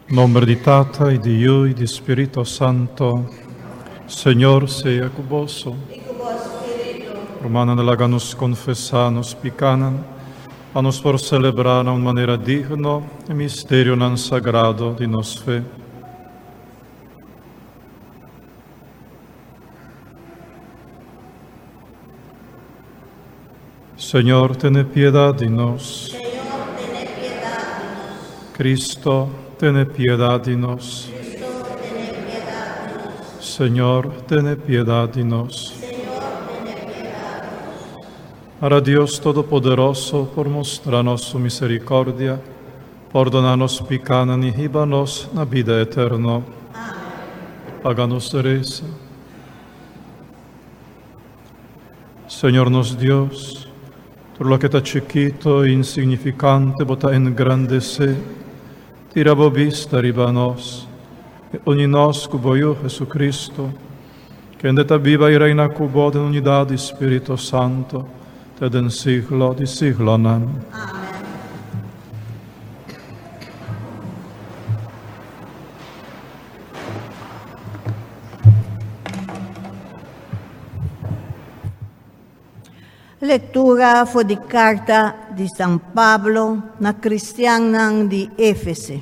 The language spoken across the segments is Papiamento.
Nomber di Tata y di Yu y di Spirito Santo. Señor sea cu boso. Rumannan, laga nos confesa nos picanan, pa nos por celebra na un manera digno e misterionan sagrado di nos fe. Señor, tene piedad di nos. Señor, tene piedad di nos. Cristo, tene piedad di nos. Cristo, tene piedad di nos. Señor, tene piedad di nos. Señor, tene piedad di nos. Ara Dios Todopoderoso por mustra nos su misericordia, pordona nos picanan y hiba nos na bida eterno. Amén. Laga nos resa. Señor nos Dios, tur loke ta chikito i insignifikante bo ta engrandesé. Tira bo bista riba nos i uni nos ku bo Yu Jesucristo, kende ta biba i reina ku bo den unidat di Spirito Santo, te den siglo di siglonan. Amén. Lectura for di carta di San Pablo na cristiannan di Efese.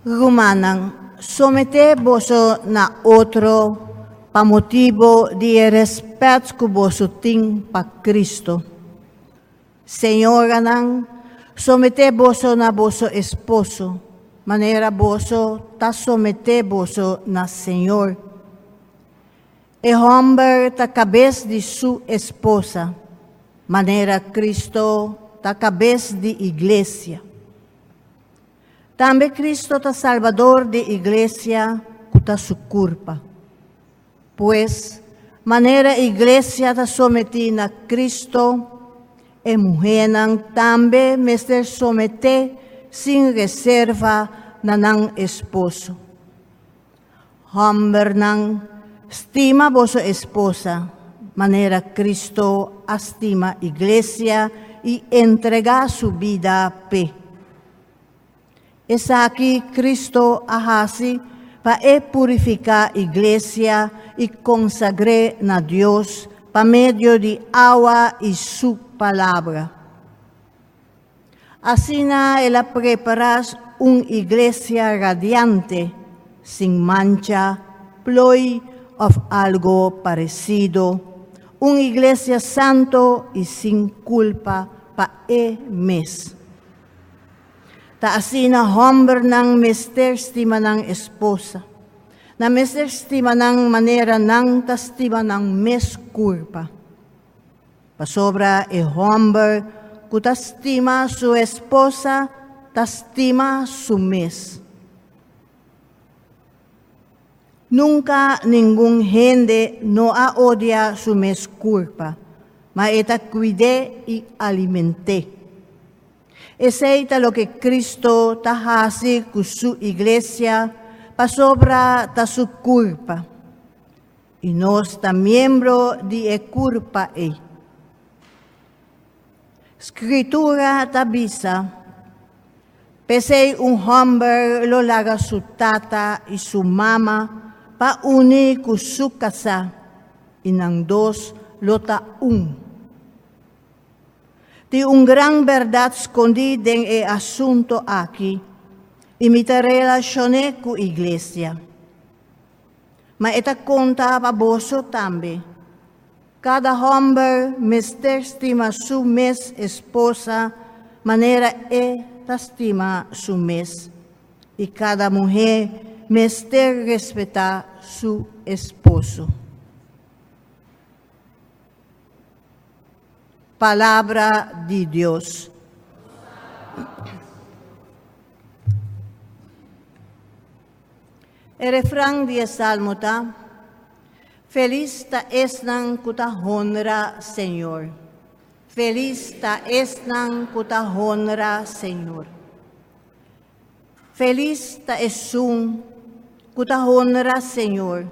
Rumannan, somete boso na otro pa motibo di e respet cu boso tin pa Cristo. Señoranan, someté boso na boso esposo, manera boso ta someté boso na Señor. E hòmber ta kabes di su esposa, manera Cristo ta kabes di iglesia. Tambe Cristo ta Salbador di iglesia ku ta su kurpa. Pues, manera iglesia ta sometí na Cristo, e muhénan tambe mester someté sin reserva na nan esposo. Hòmbernan, stima boso esposa, manera Cristo a stima iglesia i entregá su bida p'e. Esaki Cristo a hasi pa e purifiká iglesia i konsagr'é na Dios pa medio di awa i su palabra. Asina el a prepará un iglesia radiante, sin mancha, ploi òf algo paresido, un iglesia santo i sin kulpa pa e mes. Ta asina hòmbernan mester stima nan esposa. Nan mester stima nan manera nan ta stima nan mes kurpa. Pasobra e hòmber ku ta stima su esposa ta stima su mes. Nunka ningun hende no a odia su mes kurpa, ma e ta kuid'é i aliment'é. Esei ta loke Cristo ta hasi ku su iglesia, pasobra ta su kurpa, i nos ta miembro di e kurpa ei. Skritura ta bisa, P'esei un hòmber lo laga su tata i su mama pa uni ku su kasá, i nan dos lo ta un. Tin un gran bèrdat skondí den e asunto aki, i mi ta relashon'é ku iglesia. Ma e ta konta pa boso tambe. Kada hòmber mester stima su mes esposa manera e ta stima su mes, i kada muhé mester respetá su esposo. Palabra di Dios. E refran di e salmo ta, Felis ta esnan ku ta honra Señor. Felis ta esnan ku ta honra Señor. Felis ta esun ku ta honra Señor,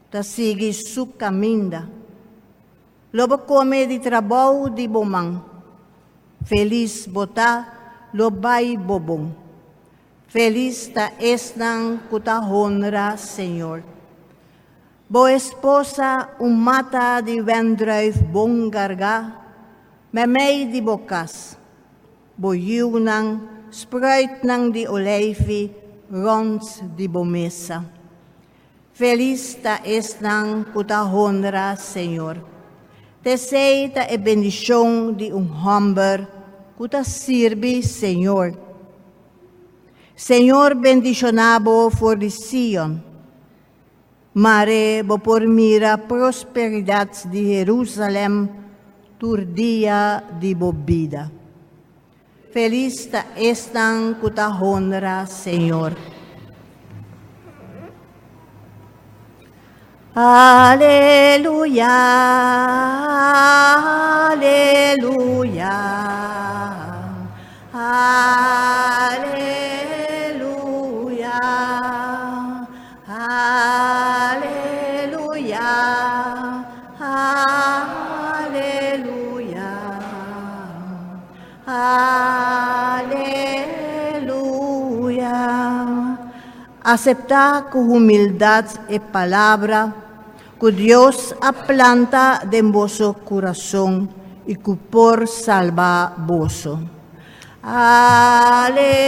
ta sigui su kaminda. Lo bo kome di trabou di bo man. Felis bo ta lo bai bo bon. Felis ta esnan ku ta honra Señor. Bo esposa un mata di wendruif bon kargá, meimei di bo kas. Bo yunan, spruitnan di oleifi rònt di bo mesa. Felis ta esnan ku ta honra Señor. T'esei ta e bendishon di un hòmber ku ta sirbi Señor. Señor bendishoná bo for di Sion. Mare bo por mira prosperidat di Herusalèm tur dia di bo bida. Felis ta esnan ku ta honra Señor. Aleluya, aleluya, aleluya, aleluya, aleluya, aleluya. Aseptá ku humildat e palabra ku Dios a planta den boso kurason i ku por salba boso. Aleluya!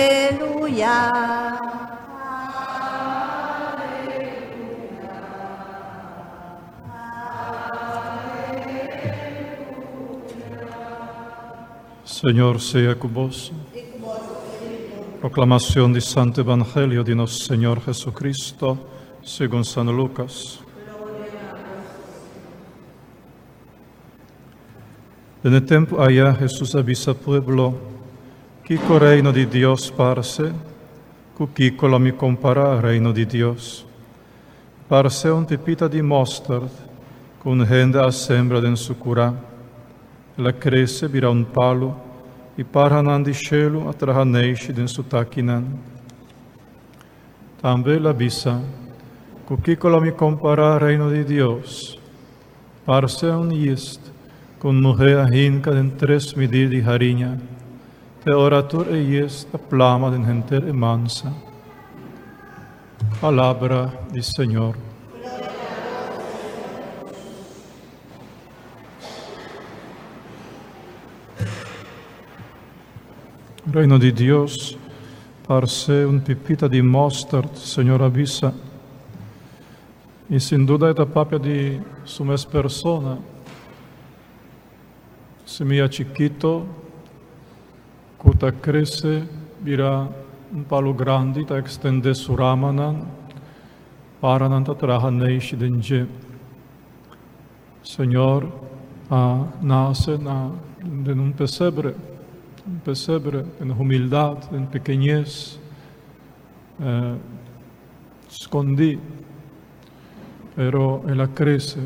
Señor sea ku boso. Proclamación di Santo Evangelio di nos Señor Jesucristo, según San Lucas. Den e tempu aya Hesus a bisa pueblo, Kiko Reino di Dios parse? Ku kiko lo mi kompará Reino di Dios? Parse un pipita di mòsterd ku un hende a sembra den su kurá. El a krese bira un palu i parhanan di shelu a traha neishi den su takinan. Tambe el a bisa, Ku kiko lo mi kompará Reino di Dios? Parse un yist ku un muhé a hinka den tres midí di hariña, te ora tur e yist a plama den henter e mansa. Palabra di Señor. Reino di Dios parse un pipita di mosterd, Señor a bisa. I sin duda e ta papia di su mes persona. Simia chikito ku ta krese bira un palu grandi, ta ekstendé su ramanan, paranan ta traha neishi den dje. Señor a nase na den un pesebre, un pesebre den humildat, den pekeñes. Skondí, pero el a krese,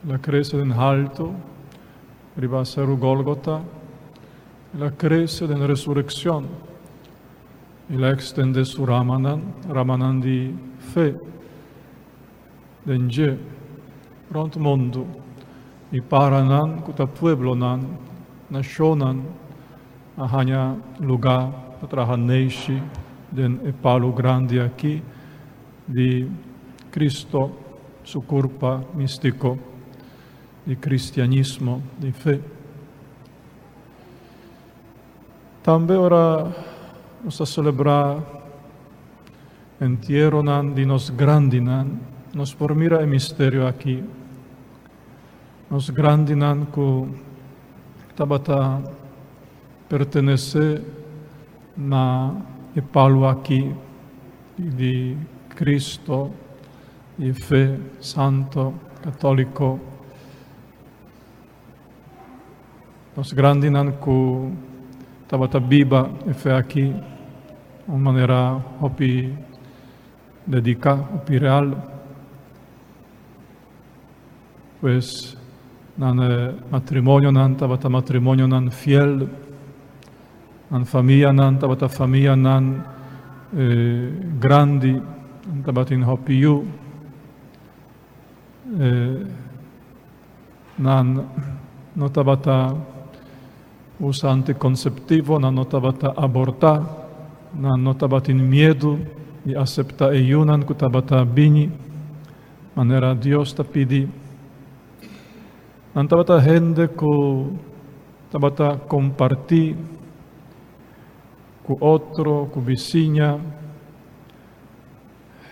el a krese den haltu riba Seru Gólgota, el a krese den resurekshon, el a ekstendé su ramanan, ramanan di fe den dje rònt mundu i paranan ku ta pueblonan, nashonnan a haña lugá pa traha neishi den e palu grandi aki di Cristo su kurpa místiko di cristianismo, di fe. Tambe ora nos ta selebrá entieronan di nos grandinan, nos por mira e misterio aki. Nos grandinan ku tabata pertenesé na e palu aki di Cristo, di fe santo católico. Nos grandinan ku tabata biba e fe aki un manera hopi dediká, hopi real. Pues nan matrimonionan tabata matrimonionan fiel, nan famianan tabata famianan grandi, nan tabatin hopi yu. Nan no tabata. usa antikonseptivo, nan no tabata abortá, nan no tabatin miedu di aseptá e yunan ku tabata bini, manera Dios ta pidi. Nan tabata hende ku tabata kompartí ku otro, ku bisiña,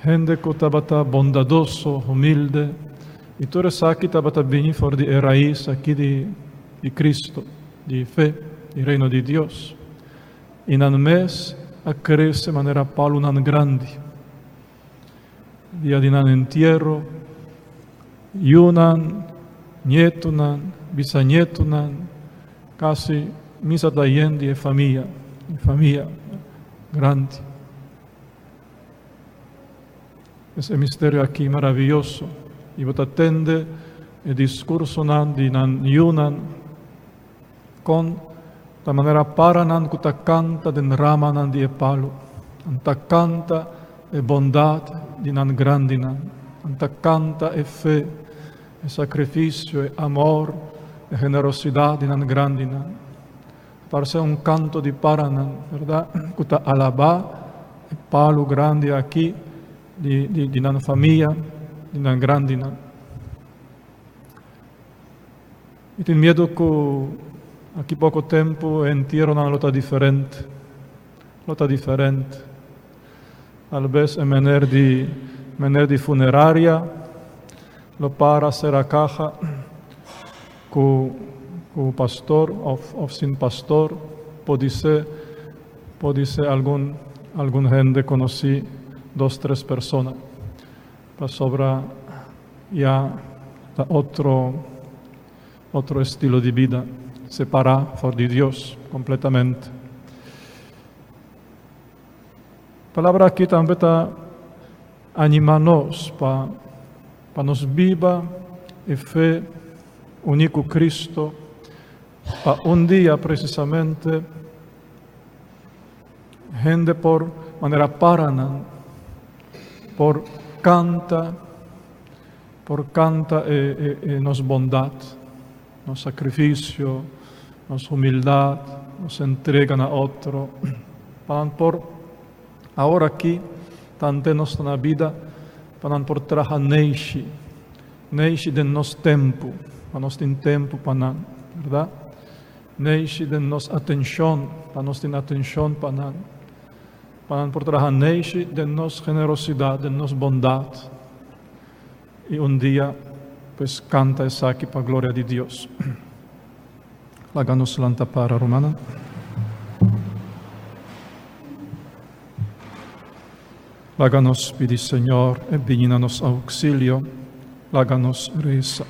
hende ku tabata bondadoso, humilde, i tur esaki tabata bini for di e rais aki di di Cristo, di fe, di Reino di Dios. I nan mes a krese manera palunan grandi. Dia di nan entiero, yunan, nietunan, bisanietunan, kasi misa ta yen di e famia, e famia grandi. Es e misterio aki maraviyoso i bo ta tende e diskursonan di nan yunan kon ta manera paranan ku ta kanta den ramanan di e palu. Nan ta kanta e bondat di nan grandinan. Nan ta kanta e fe, e sakrifisio, e amor, e generosidat di nan grandinan. Parse un kanto di paranan, bèrdat, ku ta alabá e palu grandi aki di di di nan famia, di nan grandinan. Mi tin miedu ku aki poko tempu e entieronan lo ta diferente, lo ta diferente. Tal bes e mener di mener di funeraria lo para sera kaha ku ku pastor òf òf sin pastor, podisé podisé algun algun hende konosí dos tres persona pasobra ya ta otro otro estilo di bida separá for di Dios kompletamente. Palabra aki tambe ta animá nos pa pa nos biba e fe uní ku Cristo, pa un dia presisamente hende por manera paranan por kanta por kanta e e e nos bondat, nos sakrifisio, nos humildat, nos entrega na otro, pa nan por awor aki tante nos ta na bida, pa nan por traha neishi, neishi den nos tempu, pa nos tin tempu pa nan, bèrdat? Neishi den nos atenshon, pa nos tin atenshon pa nan, pa nan por traha neishi den nos generosidat, den nos bondat. I un dia pues kanta esaki pa gloria di Dios. Laga nos lanta para, rumannan. Laga nos pidi Señor e bini na nos auxilio. Laga nos resa.